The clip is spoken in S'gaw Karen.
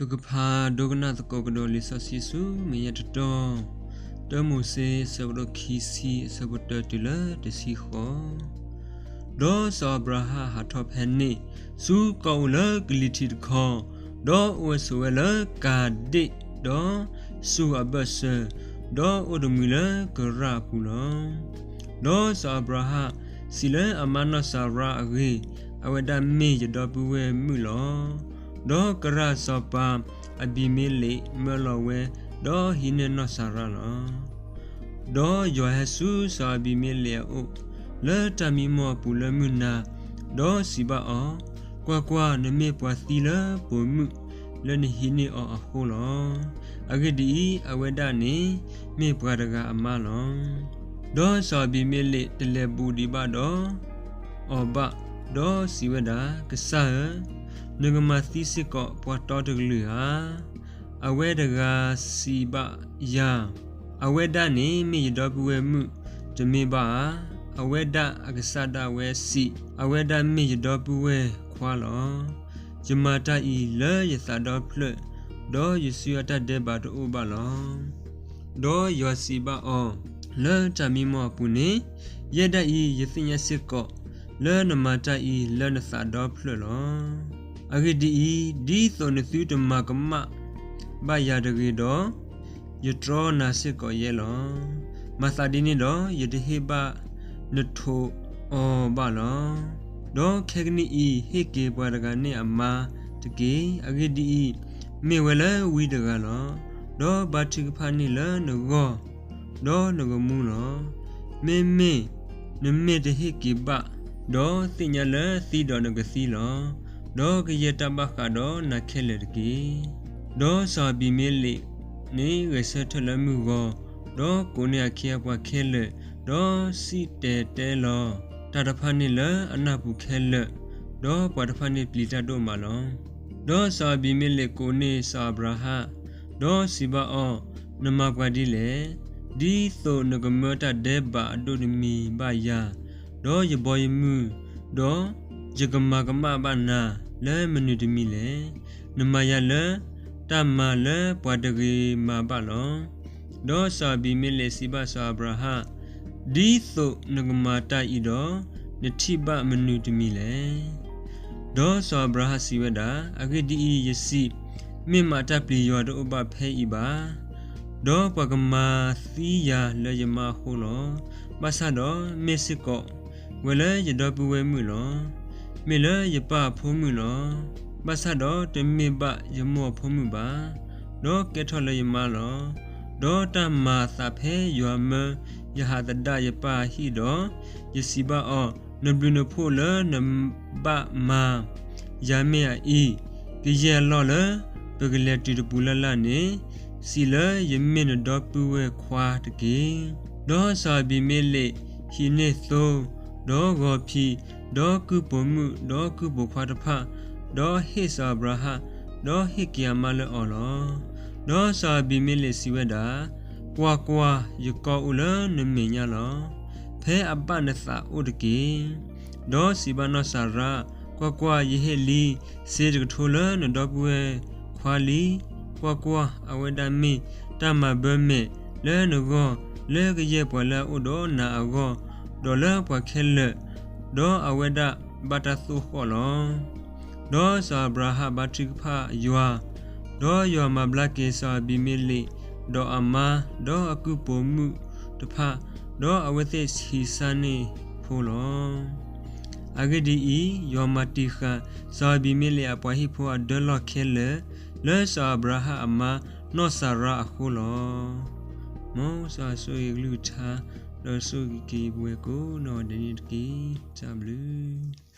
ပကဖးဒိကနၣ်သကိးကဒီးလံာ်စီဆှံဆူမဲာ်ညါတတီၤ, တၢမိၤၡ့ အဆၢဖးဒိၣ်ခံဆံ အဆၢဖိတၢတုၤလၢတဆံဃိး. ဒီးစီၤအၤဘြၤဟၣ်ဟးထီၣ်ဖဲန့ၣ် ဆူကီၢ်အိၣ်လၢကလံၤထံးတခီ, ဒီးအိၣ်ဝဲဆိးဝဲလၢကၤဒ့ၣ်, ဒီးစူၤအဘၢၣ်စၢၤ, ဒီးအိၣ်တမှံၤလၢကရၢ်အပူၤလီၤ. ဒီးစီၤအၤဘြၤဟၣ်စံးလၢအမါနီၢ်စၤရါအဂ့ၢ်, အဝဲဒၣ်မ့ၢ်ယဒီပုၢ်ဝဲၢ်မုၣ်လီၤ. ဒီးကရၢ်စီၤပၤအဘံၤမ့လ့းမၢလီၤဝဲ, ဒီးဟံးန့ၢ်နီၢ်စၤရါလီၤ. ဒီးယွၤဟဲဆူစီၤအဘံၤမ့လ့းအအိၣ် လၢတၢ်မံမီၢ်အပူၤလၢမုၢ်နၤ, ဒီးစံးဘၣ်အီၤ, ကွၢ်ကွၢ်, နမ့ၢ်ပှၤသံလၢပိာ်မုၣ်လၢနဟံးန့ၢ်အီၤအဃိလီၤ. အဂ့ၢ်ဒ်အံၤ, အဝဲဒၣ်န့ၣ်မ့ၢ်ပှၤတဂၤအမါလီၤ. ဒီးစီၤအဘံၤမ့လ့းတလဲၤဘူးဒံးဘၣ်ဒီးအီၤဘၣ်, ဒီးစံးဝဲဒၣ်, ကစၢ်ဧၢ, နကမၤသံစ့ၢ်ကီးပှၤတီတကလုာ်ဧါ. အဝဲတဂၤစံးဘၣ်ယၤ, အဝဲဒၣ်န့ၣ်မ့ၢ်ယဒီပုၢ်ဝဲၢ်မုၣ်တမ့ၢ်ဘၣ်ဧါ. အဝဲဒၣ်အကစၢ်ဒၣ်ဝဲစံး, အဝဲဒၣ်မ့ၢ်ယဒီပုၢ်ဝဲၢ်ခွါလီၤ. ယမၤတၢ်အံၤလၢယသးဒီဖျၢၣ်, ဒီးယစုအတၢ်ဒဲးဘးတအိၣ်ဘၣ်လီၤ. ဒီးယွၤစံးဘၣ်အီၤ, လၢတၢ်မံမီၢ်အပူၤန့ၣ်, ယဲဒၣ်အံၤယသ့ၣ်ညါစ့ၢ်ကီး လၢနမၤတၢ်အံၤလၢနသးဒီဖျၢၣ်လီၤ. အဂ့ၢ်ဒ်အံၤ, ဒ်သိးနသုတမၤကမၣ်ဘၣ်ယၤတဂ့ၤဒီး, ယတြီနၤစ့ၢ်ကီးယဲလီၤ. မၤသးဒ်န့ၣ်ဒီး ယတဟ့ၣ်ဘၣ်နထိးအီၤဘၣ်လီၤ. ဒီးခဲကနံၣ်အံၤဟ့ၣ်က့ၤပှၤတဂၤန့ၣ်အမါတက့ၢ်. အဂ့ၢ်ဒ်အံၤ, မ့ၢ်ဝဲလၢဝံတဂၤလီၤ. ဒီးဘါထုကဖၣ်န့ၢ်လၢနဂီၢ်, ဒီးနကမူလီၤ. မ့မ့ၢ်နမ့ၢ်တဟ့ၣ်က့ၤဘၣ်, ဒီးသ့ၣ်ညါလၢသံဒီးနကသံလီၤ. ဒီးကယဲၢ်တၢ်ဘၣ်ဃးဒီးနၤခဲလၢာ်တက့ၢ်. ဒီးစီၤအဘံၤမ့လ့းန့ၣ်ဂဲၤဆၢထၢၣ်လၢမုၢ်ဂီၤ, ဒီးကိးန့ၢ်အခ့အပှၤခဲလၢာ်, ဒီးစံၣ်တဲၤတဲလီၤတၢ်တဖၣ်န့ၣ်လၢအနၢ်ပူၤခဲလၢာ်, ဒီးပှၤတဖၣ်န့ၣ်ပျံၤတၢ်ဒိၣ်မးလီၤ. ဒီးစီၤအဘံၤမ့လ့းကိးန့ၢ်စီၤအၤဘြၤဟၣ်, ဒီးစံးဘၣ်အီၤ, နမၤပှၤဒ်လဲၣ်. ဒ်သိးနကမၢတၢ်ဒဲးဘးအဒိၣ်တမံၤဘၣ်ယၤ, ဒီးယဘီယမုၢ်, ဒီးယကမၤကမၣ်ဘၣ်နၤလၢမနုၤတမံၤလဲၣ်. နမၤယၤလၢတၢ်မၤလၢပှၤတဂ့ၤမၤဘၣ်လီၤ. ဒီးစီၤအဘံၤမ့လ့းစံးဘၣ်စီၤအၤဘြၤဟၣ်, ဒ်သိးနကမၤတၢ်အံၤဒီး, နထံၣ်ဘၣ်မနုၤတမံၤလဲၣ်. ဒီးစီၤအၤဘြၤဟၣ်စံးဝဲဒၣ်, အဂ့ၢ်ဒ်အံၤ, ယစံး, မ့ၢ်မးတၢ်ပျံၤယွၤတအိၣ်ဘၣ်ဖဲအံၤဘၣ်. ဒီးပှၤကမၤသံယၤလၢယမါအဃိလီၤ. ဘၣ်ဆၣ်ဒီးမ့ၢ်စ့ၢ်ကီးဝဲလၢယဒီပုၢ်ဝဲၢ်မုၣ်လီၤ. မ့ၢ်လၢယပၢ်အဖိမုၣ်လီၤ. ဘၣ်ဆၣ်ဒီးတမ့ၢ်ဘၣ်ယမိၢ်အဖိမုၣ်ဘၣ်. ဒီးကဲထီၣ်လၢယမါလီၤ. ဒီးတၢ်မၤအသးဖဲယွၤမၢယဟးသဒၣ်ယပၢ်အဟံၣ်ဒီး, ယစံးဘၣ်အီၤ, နဘျုးနဖှိၣ်လၢနဘၣ်မၤယၤမ့ၢ်အအံၤ, ကယဲၢ်အလီၢ်လၢပကလဲၤတုၤတပူၤလၢ်လၢ်န့ၣ်, စံးလၢယမ့ၢ်နဒီပုၢ်ဝဲၢ်ခွါတက့ၢ်. ဒီးစီၤအဘံၤမ့လ့းဟံးန့ၢ်သိ, ဒီးဂီၤဖံး, ဒီးကုၢ်ပိာ်မုၣ်, ဒီးကုၢ်ပိာ်ခွါတဖၣ်, ဒီးဟ့ၣ်စီၤအၤဘြၤဟၣ်, ဒီးဟ့ၣ်က့ၤအမါလၢအီၤလီၤ. ဒီးစီၤအဘံၤမ့လ့းစံးဝဲဒၣ်, ကွၢ်ကွၢ်, ယကီၢ်အိၣ်လၢနမဲာ်ညါလီၤ. ဖဲအဘၣ်နသးအိၣ်တက့ၢ်. ဒီးစံးဘၣ်နီၢ်စၤရါ, ကွၢ်ကွၢ်, ယဟ့ၣ်လံစ့တကထိလၢနဒီပုၢ်ဝဲၢ်ခွါလံ. ကွၢ်ကွၢ်, အဝဲဒၣ်မ့ၢ်တၢ်မၤဘၢမဲာ်လၢနဂီၢ်, လၢကယဲၢ်ပှၤလၢအအိၣ်ဒီးနၤအဂီၢ်, ဒီးလၢပှၤခဲလၢာ်, ဒီးအဝဲဒၣ်ဘၣ်တၢ်သိၣ်ဃီၣ်လီၤ. ဒီးစီၤအၤဘြၤဟၣ်ဘါထုကဖၣ်ယွၤ, ဒီးယွၤမၤဘျါက့ၤစီၤအဘံၤမ့လ့း, ဒီးအမါ, ဒီးအကုၢ်ပိာ်မုၣ်တဖၣ်, ဒီးအဝဲသ့ၣ်ဆံးစၢ်န့ၢ်ဖိလီၤ. အဂ့ၢ်ဒ်အံၤ, ယွၤမၤတံာ်ဃာ်စီၤအဘံၤမ့လ့းအပှၤဟံၣ်ဖိအဒၢလီၢ်ခဲလၢာ်, လၢစီၤအၤဘြၤဟၣ်အမါနီၢ်စၤရါအဃိလီၤ. မ်စီၤဆိၣ်ဂ့ၤကလုၢ်ကထါ, ဒီးဆိၣ်ဂ့ၤက့ၤပဝဲကိးနီၢ်ဂၤဒဲးန့ၣ်တက့ၢ်. တၢ်ဘျုး